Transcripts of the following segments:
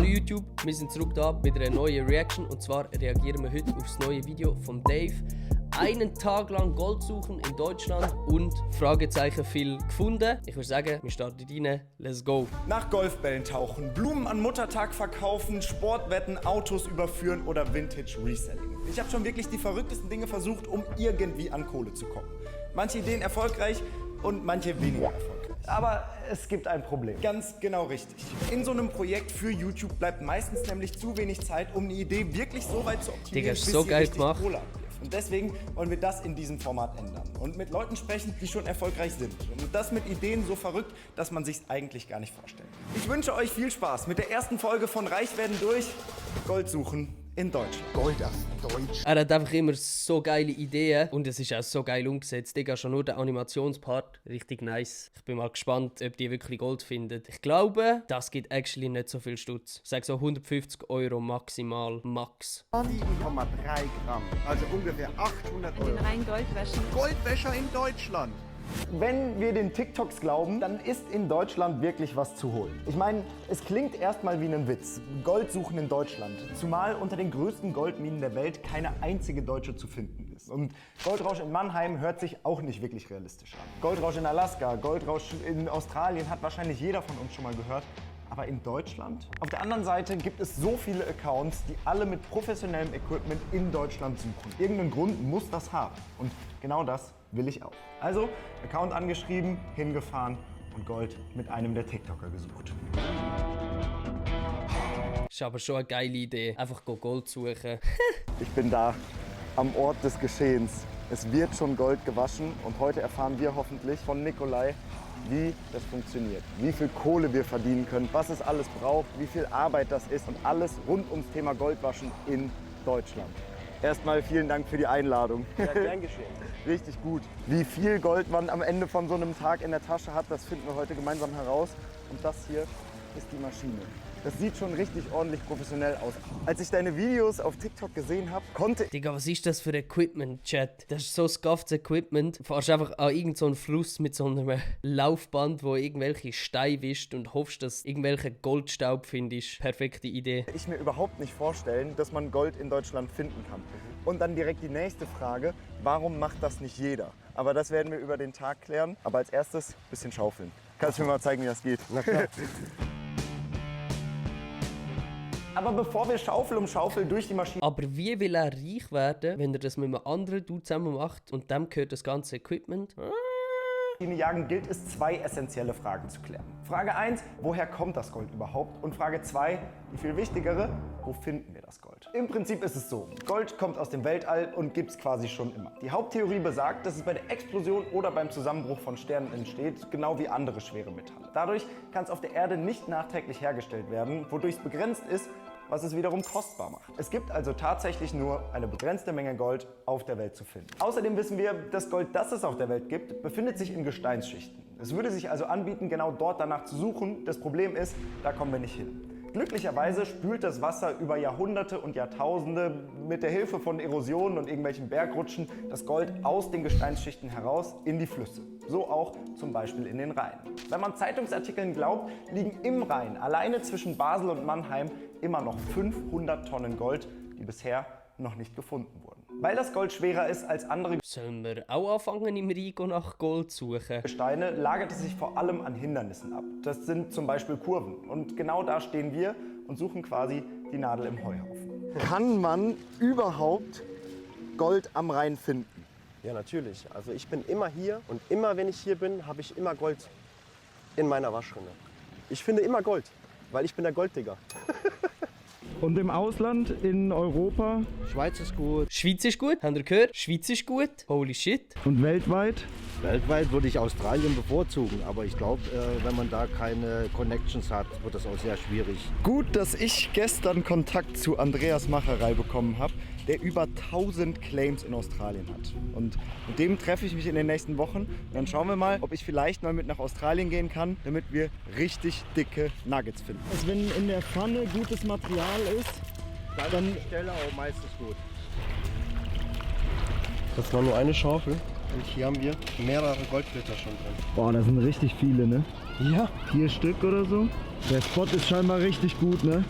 Hallo YouTube, wir sind zurück da mit einer neuen Reaction und zwar reagieren wir heute auf das neue Video von Dave. Einen Tag lang Gold suchen in Deutschland und Fragezeichen viel gefunden. Ich würde sagen, wir starten rein, let's go. Nach Golfbällen tauchen, Blumen an Muttertag verkaufen, Sportwetten, Autos überführen oder Vintage Reselling. Ich habe schon wirklich die verrücktesten Dinge versucht, um irgendwie an Kohle zu kommen. Manche Ideen erfolgreich und manche weniger erfolgreich. Aber es gibt ein Problem. Ganz genau richtig. In so einem Projekt für YouTube bleibt meistens nämlich zu wenig Zeit, um eine Idee wirklich so weit zu optimieren, Digga, ist so geil gemacht. Kohle abwirft. Und deswegen wollen wir das in diesem Format ändern und mit Leuten sprechen, die schon erfolgreich sind. Und das mit Ideen so verrückt, dass man sich's eigentlich gar nicht vorstellen kann. Ich wünsche euch viel Spaß mit der ersten Folge von Reich werden durch Gold suchen in Deutschland. Gold auf Deutsch. Er hat einfach immer so geile Ideen und es ist auch so geil umgesetzt. Digga, schon nur der Animationspart, richtig nice. Ich bin mal gespannt, ob die wirklich Gold finden. Ich glaube, das gibt actually nicht so viel Stutz. Ich sage so 150 € maximal, max. 7,3 Gramm, also ungefähr 800 Den Euro. reinen Goldwäschen. Goldwäscher in Deutschland. Wenn wir den TikToks glauben, dann ist in Deutschland wirklich was zu holen. Ich meine, es klingt erstmal wie ein Witz. Gold suchen in Deutschland. Zumal unter den größten Goldminen der Welt keine einzige deutsche zu finden ist. Und Goldrausch in Mannheim hört sich auch nicht wirklich realistisch an. Goldrausch in Alaska, Goldrausch in Australien hat wahrscheinlich jeder von uns schon mal gehört. Aber in Deutschland? Auf der anderen Seite gibt es so viele Accounts, die alle mit professionellem Equipment in Deutschland suchen. Irgendeinen Grund muss das haben. Und genau das will ich auch. Also Account angeschrieben, hingefahren und Gold mit einem der TikToker gesucht. Ist aber schon eine geile Idee. Einfach Gold suchen. Ich bin da, am Ort des Geschehens. Es wird schon Gold gewaschen und heute erfahren wir hoffentlich von Nikolai, wie das funktioniert, wie viel Kohle wir verdienen können, was es alles braucht, wie viel Arbeit das ist und alles rund ums Thema Goldwaschen in Deutschland. Erstmal vielen Dank für die Einladung. Ja, gern geschehen. Richtig gut. Wie viel Gold man am Ende von so einem Tag in der Tasche hat, das finden wir heute gemeinsam heraus. Und das hier ist die Maschine. Das sieht schon richtig ordentlich professionell aus. Als ich deine Videos auf TikTok gesehen habe, konnte Digga, was ist das für Equipment, Chat? Das ist so scufftes Equipment. Du fährst einfach an irgendeinen so Fluss mit so einem Laufband, wo irgendwelche Steine wischt und hoffst, dass irgendwelche Goldstaub findest. Perfekte Idee. ich mir überhaupt nicht vorstellen, dass man Gold in Deutschland finden kann. Und dann direkt die nächste Frage, warum macht das nicht jeder? Aber das werden wir über den Tag klären. Aber als erstes ein bisschen schaufeln. Kannst du mir mal zeigen, wie das geht? Na klar. Aber bevor wir Schaufel um Schaufel durch die Maschine Aber wie will er reich werden, wenn er das mit einem anderen Dude zusammen macht und dem gehört das ganze Equipment? jagen, gilt es, zwei essentielle Fragen zu klären. Frage 1, woher kommt das Gold überhaupt? Und Frage 2, die viel wichtigere, wo finden wir das Gold? Im Prinzip ist es so, Gold kommt aus dem Weltall und gibt es quasi schon immer. Die Haupttheorie besagt, dass es bei der Explosion oder beim Zusammenbruch von Sternen entsteht, genau wie andere schwere Metalle. Dadurch kann es auf der Erde nicht nachträglich hergestellt werden, wodurch es begrenzt ist, was es wiederum kostbar macht. Es gibt also tatsächlich nur eine begrenzte Menge Gold auf der Welt zu finden. Außerdem wissen wir, das Gold, das es auf der Welt gibt, befindet sich in Gesteinsschichten. Es würde sich also anbieten, genau dort danach zu suchen. Das Problem ist, da kommen wir nicht hin. Glücklicherweise spült das Wasser über Jahrhunderte und Jahrtausende mit der Hilfe von Erosionen und irgendwelchen Bergrutschen das Gold aus den Gesteinsschichten heraus in die Flüsse. So auch zum Beispiel in den Rhein. Wenn man Zeitungsartikeln glaubt, liegen im Rhein alleine zwischen Basel und Mannheim immer noch 500 Tonnen Gold, die bisher noch nicht gefunden wurden. Weil das Gold schwerer ist als andere Sollen wir auch anfangen im Rico nach Gold zu suchen? Gesteine, lagert es sich vor allem an Hindernissen ab. Das sind zum Beispiel Kurven. Und genau da stehen wir und suchen quasi die Nadel im Heuhaufen. Kann man überhaupt Gold am Rhein finden? Ja, natürlich. Also ich bin immer hier und immer, wenn ich hier bin, habe ich immer Gold in meiner Waschrinne. Ich finde immer Gold, weil ich bin der Golddigger. Und im Ausland, in Europa Schweiz ist gut. Schweiz ist gut, habt ihr gehört? Schweiz ist gut, holy shit. und weltweit? Weltweit würde ich Australien bevorzugen, aber ich glaube, wenn man da keine Connections hat, wird das auch sehr schwierig. Gut, dass ich gestern Kontakt zu Andreas Macherei bekommen habe, der über 1000 Claims in Australien hat. Und mit dem treffe ich mich in den nächsten Wochen. Und dann schauen wir mal, ob ich vielleicht mal mit nach Australien gehen kann, damit wir richtig dicke Nuggets finden. Also wenn in der Pfanne gutes Material ist, Dann ist die Stelle auch meistens gut. Das war nur eine Schaufel und hier haben wir mehrere Goldblätter schon drin. boah, das sind richtig viele, ne? Ja. 4 Stück oder so. Der Spot ist scheinbar richtig gut, ne?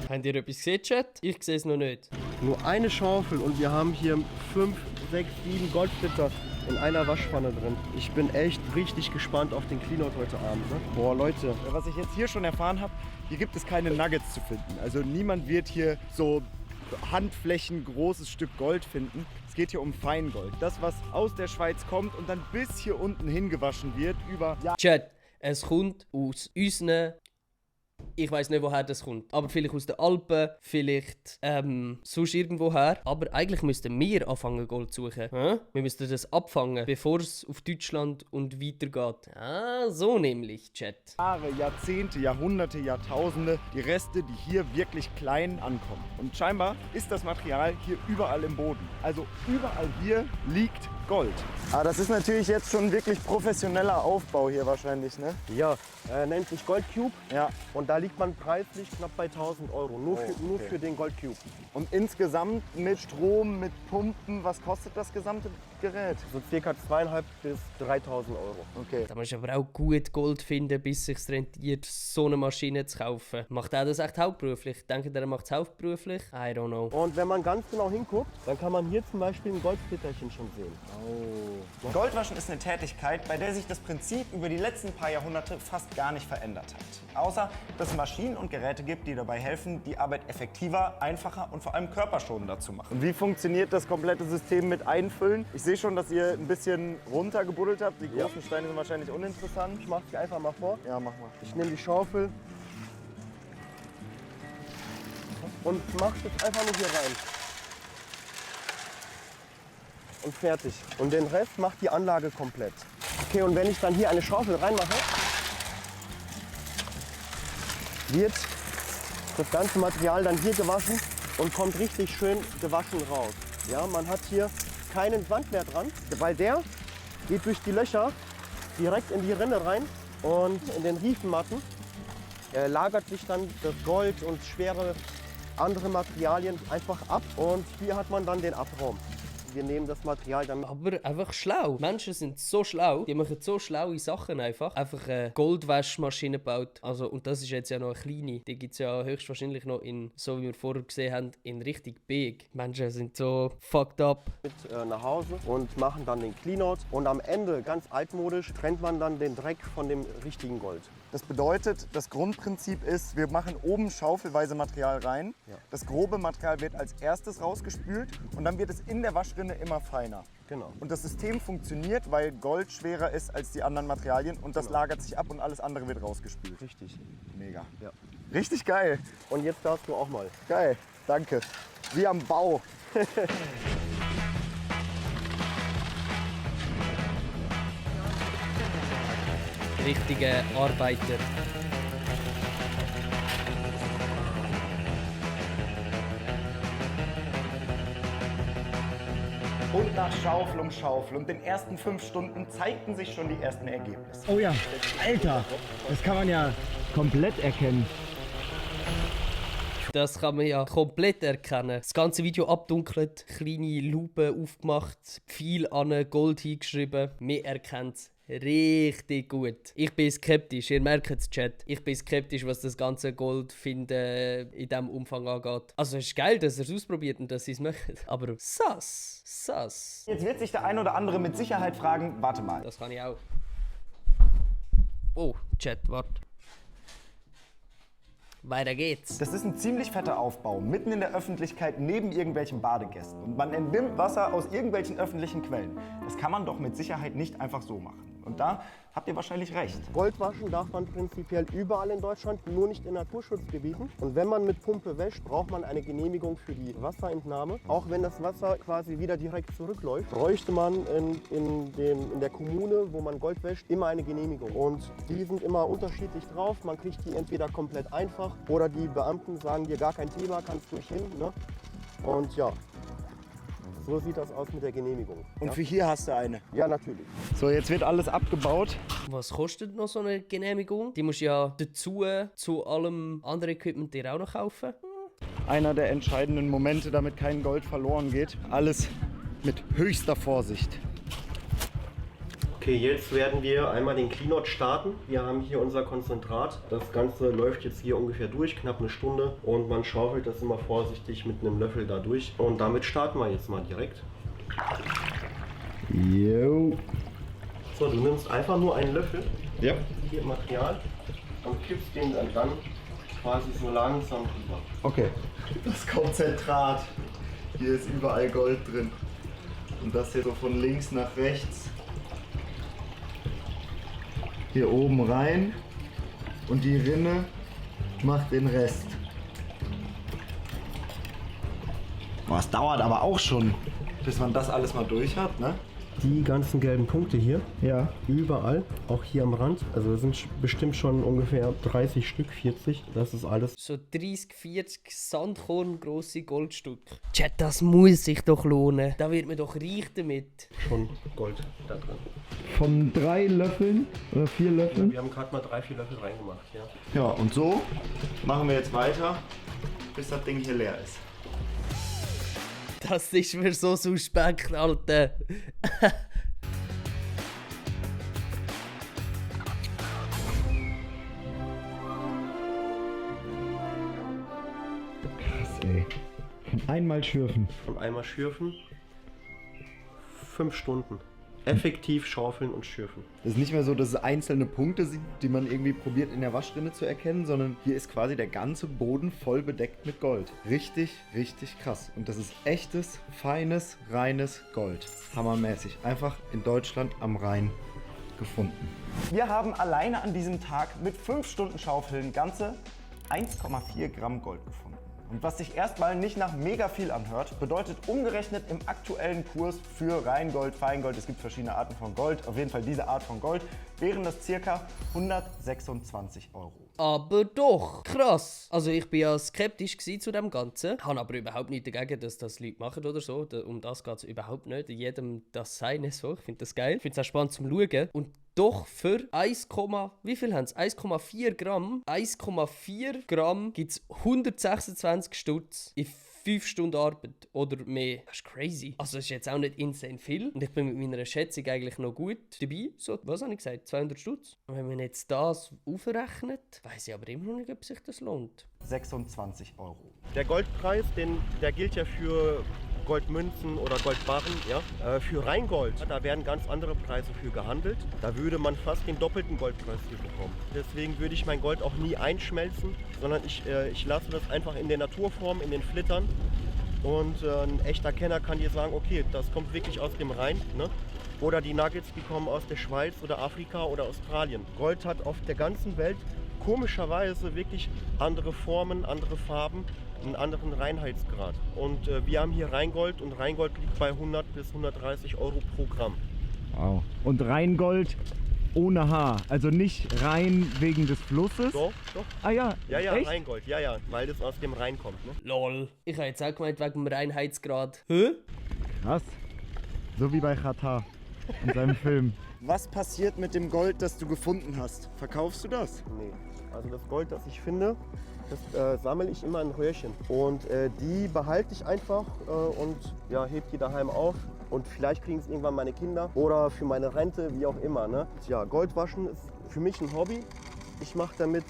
Habt ihr etwas gesehen, Chat? Ich sehe es noch nicht. Nur eine Schaufel und wir haben hier 5, 6, 7 Goldsplitter in einer Waschpfanne drin. Ich bin echt richtig gespannt auf den Cleanout heute Abend. Ne? Boah, Leute, was ich jetzt hier schon erfahren habe, hier gibt es keine Nuggets zu finden. Also niemand wird hier so Handflächen großes Stück Gold finden. Es geht hier um Feingold. Das, was aus der Schweiz kommt und dann bis hier unten hingewaschen wird, über Jahre. Chat, es kommt aus unseren... Ich weiß nicht, woher das kommt. Aber vielleicht aus den Alpen, vielleicht sonst irgendwoher. Aber eigentlich müssten wir anfangen, Gold zu suchen. Hä? Wir müssten das abfangen, bevor es auf Deutschland und weitergeht. Ah, so nämlich, Chat. Jahre, Jahrzehnte, Jahrhunderte, Jahrtausende, die Reste, die hier wirklich klein ankommen. Und scheinbar ist das Material hier überall im Boden. Also überall hier liegt Gold. Aber das ist natürlich jetzt schon wirklich professioneller Aufbau hier wahrscheinlich, ne? Ja, nennt sich Gold Cube. Ja. Und da liegt man preislich knapp bei 1.000 Euro. Nur für den Gold Cube. Und insgesamt mit Strom, mit Pumpen, was kostet das gesamte Gerät? So circa 2.500 bis 3.000 Euro. Okay. Da musst du aber auch gut Gold finden, bis es sich rentiert, so eine Maschine zu kaufen. Macht er das echt hauptberuflich? Denkt ihr, er macht es hauptberuflich? I don't know. Und wenn man ganz genau hinguckt, dann kann man hier zum Beispiel ein Goldsplitterchen schon sehen. Goldwaschen ist eine Tätigkeit, bei der sich das Prinzip über die letzten paar Jahrhunderte fast gar nicht verändert hat. Außer, dass es Maschinen und Geräte gibt, die dabei helfen, die Arbeit effektiver, einfacher und vor allem körperschonender zu machen. Und wie funktioniert das komplette System mit Einfüllen? Ich sehe schon, dass ihr ein bisschen runtergebuddelt habt. Die großen Steine sind wahrscheinlich uninteressant. Ich mache es dir einfach mal vor. Ja, mach mal. Ich nehme die Schaufel und mache es einfach nur hier rein. Und fertig. Und den Rest macht die Anlage komplett. Okay, und wenn ich dann hier eine Schaufel reinmache, wird das ganze Material dann hier gewaschen und kommt richtig schön gewaschen raus. Ja, man hat hier keinen Sand mehr dran, weil der geht durch die Löcher direkt in die Rinne rein und in den Riefenmatten lagert sich dann das Gold und schwere andere Materialien einfach ab und hier hat man dann den Abraum. Wir nehmen das Material dann. Aber einfach schlau. Menschen sind so schlau, die machen so schlaue Sachen einfach. Einfach eine Goldwaschmaschine gebaut. Also, und das ist jetzt ja noch eine kleine. Die gibt es ja höchstwahrscheinlich noch in, so wie wir vorher gesehen haben, in richtig big. Menschen sind so fucked up. mit nach Hause und machen dann den Cleanout. Und am Ende, ganz altmodisch, trennt man dann den Dreck von dem richtigen Gold. Das bedeutet, das Grundprinzip ist, wir machen oben schaufelweise Material rein. Ja. Das grobe Material wird als erstes rausgespült und dann wird es in der Waschrinne immer feiner. Genau. Und das System funktioniert, weil Gold schwerer ist als die anderen Materialien und das lagert sich ab und alles andere wird rausgespült. Richtig. Mega. Ja. Richtig geil. Und jetzt darfst du auch mal. Geil. Danke. Wie am Bau. Richtige Arbeiter. Und nach Schaufel um Schaufel und den ersten 5 Stunden zeigten sich schon die ersten Ergebnisse. Oh ja, Alter, das kann man ja komplett erkennen. Das kann man ja komplett erkennen. Das ganze Video abdunkelt, kleine Lupe aufgemacht, viel an Gold hingeschrieben. Wir erkennen es richtig gut. Ich bin skeptisch, ihr merkt es, Chat. Ich bin skeptisch, was das ganze Goldfinden in diesem Umfang angeht. Also es ist geil, dass ihr es ausprobiert und dass sie es machen. Aber sass. Jetzt wird sich der ein oder andere mit Sicherheit fragen, warte mal. Das kann ich auch. Oh, Chat, warte. Weiter geht's. Das ist ein ziemlich fetter Aufbau, mitten in der Öffentlichkeit neben irgendwelchen Badegästen. Und man entnimmt Wasser aus irgendwelchen öffentlichen Quellen. Das kann man doch mit Sicherheit nicht einfach so machen. Und da habt ihr wahrscheinlich recht. Gold waschen darf man prinzipiell überall in Deutschland, nur nicht in Naturschutzgebieten. Und wenn man mit Pumpe wäscht, braucht man eine Genehmigung für die Wasserentnahme. Auch wenn das Wasser quasi wieder direkt zurückläuft, bräuchte man in der Kommune, wo man Gold wäscht, immer eine Genehmigung. Und die sind immer unterschiedlich drauf. Man kriegt die entweder komplett einfach oder die Beamten sagen dir gar kein Thema, kannst du nicht hin. Ne? Und ja, so sieht das aus mit der Genehmigung. Und für hier hast du eine. Ja, natürlich. So, jetzt wird alles abgebaut. Was kostet noch so eine Genehmigung? Die musst du ja dazu zu allem anderen Equipment dir auch noch kaufen. Einer der entscheidenden Momente, damit kein Gold verloren geht. Alles mit höchster Vorsicht. Okay, jetzt werden wir einmal den Cleanout starten. Wir haben hier unser Konzentrat. Das Ganze läuft jetzt hier ungefähr durch, knapp eine Stunde. Und man schaufelt das immer vorsichtig mit einem Löffel da durch. Und damit starten wir jetzt mal direkt. Jo. So, du nimmst einfach nur einen Löffel, Ja. hier Material, und kippst den dann quasi so langsam rüber. Okay. Das Konzentrat. Hier ist überall Gold drin. Und das hier so von links nach rechts. Hier oben rein. Und die Rinne macht den Rest. Boah, es dauert aber auch schon, bis man das alles mal durch hat, ne? Die ganzen gelben Punkte hier, Ja. überall, auch hier am Rand, also es sind bestimmt schon ungefähr 30 Stück, 40, das ist alles. So 30, 40 Sandkorn grosse Goldstück. Chat, das muss sich doch lohnen. Da wird man doch reich damit. Schon Gold da drin. Von 3 Löffeln oder 4 Löffeln? Wir haben gerade mal 3, 4 Löffel reingemacht, ja. Ja, und so machen wir jetzt weiter, bis das Ding hier leer ist. Das ist mir so suspekt, Alter. Krass, ey. Einmal schürfen. Und einmal schürfen, 5 Stunden. Effektiv schaufeln und schürfen. Es ist nicht mehr so, dass es einzelne Punkte sind, die man irgendwie probiert in der Waschrinne zu erkennen, sondern hier ist quasi der ganze Boden voll bedeckt mit Gold. Richtig, richtig krass. Und das ist echtes, feines, reines Gold. Hammermäßig. Einfach in Deutschland am Rhein gefunden. Wir haben alleine an diesem Tag mit 5 Stunden Schaufeln ganze 1,4 Gramm Gold gefunden. Und was sich erstmal nicht nach mega viel anhört, bedeutet umgerechnet im aktuellen Kurs für Reingold, Feingold, es gibt verschiedene Arten von Gold, auf jeden Fall diese Art von Gold, wären das ca. 126 €. Aber doch, krass. Also ich bin ja skeptisch zu dem Ganzen. Habe aber überhaupt nichts dagegen, dass das Leute machen oder so. Um das geht es überhaupt nicht. Jedem das Seine so. Ich finde das geil. Ich finde es auch spannend zum Schauen. Und doch für 1, wie viel haben es? 1,4 Gramm. 1,4 Gramm gibt es 126 Stutz in 5 Stunden Arbeit oder mehr. Das ist crazy. Also das ist jetzt auch nicht insane viel. Und ich bin mit meiner Schätzung eigentlich noch gut dabei. So, was habe ich gesagt? 200 Stutz. Und wenn man jetzt das aufrechnet, weiss ich aber immer noch nicht, ob sich das lohnt. 26 €. Der Goldpreis, der gilt ja für Goldmünzen oder Goldbarren, ja. Für Reingold, da werden ganz andere Preise für gehandelt. Da würde man fast den doppelten Goldpreis für bekommen. Deswegen würde ich mein Gold auch nie einschmelzen, sondern ich lasse das einfach in der Naturform, in den Flittern. Und ein echter Kenner kann dir sagen, okay, das kommt wirklich aus dem Rhein, ne? Oder die Nuggets, die kommen aus der Schweiz oder Afrika oder Australien. Gold hat auf der ganzen Welt komischerweise wirklich andere Formen, andere Farben, einen anderen Reinheitsgrad. Und wir haben hier Reingold und Reingold liegt bei 100 bis 130 € pro Gramm. Wow. Und Reingold ohne Haar. Also nicht rein wegen des Flusses. Doch, doch. Ah ja. Ja, ja, echt? Reingold, ja, weil das aus dem Rhein kommt. Ne? Lol. Ich habe jetzt auch gemeint wegen dem Reinheitsgrad. Hä? Krass. So wie bei Katar in seinem Film. Was passiert mit dem Gold, das du gefunden hast? Verkaufst du das? Nee, also das Gold, das ich finde, das sammle ich immer in Röhrchen. Und die behalte ich einfach und ja, heb die daheim auf. Und vielleicht kriegen es irgendwann meine Kinder oder für meine Rente, wie auch immer. Ne? Ja, Goldwaschen ist für mich ein Hobby. Ich mache damit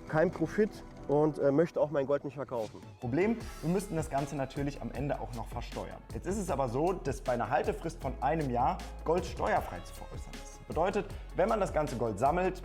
keinen Profit und möchte auch mein Gold nicht verkaufen. Problem, wir müssten das Ganze natürlich am Ende auch noch versteuern. Jetzt ist es aber so, dass bei einer Haltefrist von einem Jahr Gold steuerfrei zu veräußern ist. Bedeutet, wenn man das ganze Gold sammelt,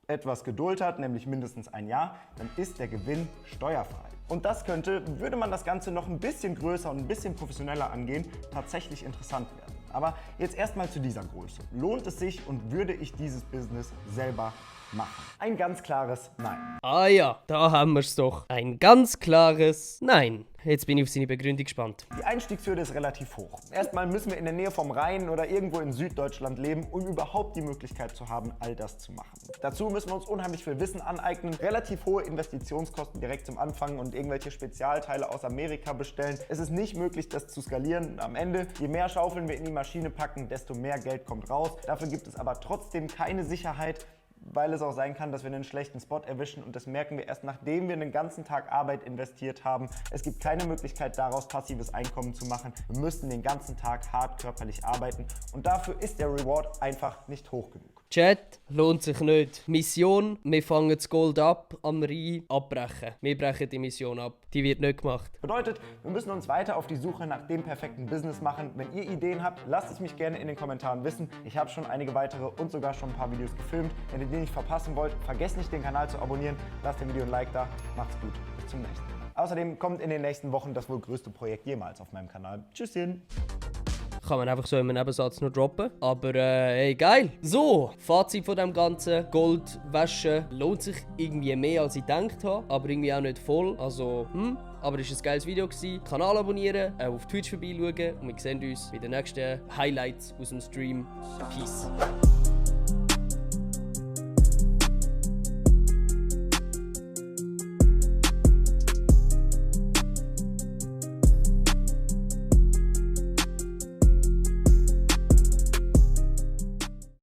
etwas Geduld hat, nämlich mindestens ein Jahr, dann ist der Gewinn steuerfrei. Und das könnte, würde man das Ganze noch ein bisschen größer und ein bisschen professioneller angehen, tatsächlich interessant werden. Aber jetzt erstmal zu dieser Größe. Lohnt es sich und würde ich dieses Business selber machen? Ein ganz klares Nein. Ah ja, da haben wir es doch. Ein ganz klares Nein. Jetzt bin ich auf seine Begründung gespannt. Die Einstiegshürde ist relativ hoch. Erstmal müssen wir in der Nähe vom Rhein oder irgendwo in Süddeutschland leben, um überhaupt die Möglichkeit zu haben, all das zu machen. Dazu müssen wir uns unheimlich viel Wissen aneignen, relativ hohe Investitionskosten direkt zum Anfang und irgendwelche Spezialteile aus Amerika bestellen. Es ist nicht möglich, das zu skalieren. Am Ende, je mehr Schaufeln wir in die Maschine packen, desto mehr Geld kommt raus. Dafür gibt es aber trotzdem keine Sicherheit, weil es auch sein kann, dass wir einen schlechten Spot erwischen und das merken wir erst, nachdem wir einen ganzen Tag Arbeit investiert haben. Es gibt keine Möglichkeit, daraus passives Einkommen zu machen. Wir müssen den ganzen Tag hart körperlich arbeiten und dafür ist der Reward einfach nicht hoch genug. Chat, lohnt sich nicht. Mission, wir fangen das Gold ab, am Rhein abbrechen. Wir brechen die Mission ab. Die wird nicht gemacht. Bedeutet, wir müssen uns weiter auf die Suche nach dem perfekten Business machen. Wenn ihr Ideen habt, lasst es mich gerne in den Kommentaren wissen. Ich habe schon einige weitere und sogar schon ein paar Videos gefilmt. Wenn ihr die nicht verpassen wollt, vergesst nicht, den Kanal zu abonnieren. Lasst dem Video ein Like da. Macht's gut. Bis zum nächsten Mal. Außerdem kommt in den nächsten Wochen das wohl größte Projekt jemals auf meinem Kanal. Tschüsschen! Kann man einfach so in einem Nebensatz nur droppen. Aber hey, geil. So, Fazit von dem Ganzen. Gold waschen lohnt sich irgendwie mehr, als ich gedacht habe. Aber irgendwie auch nicht voll. Also, aber es war ein geiles Video gewesen. Kanal abonnieren, auf Twitch vorbeischauen. Und wir sehen uns bei den nächsten Highlights aus dem Stream. Peace.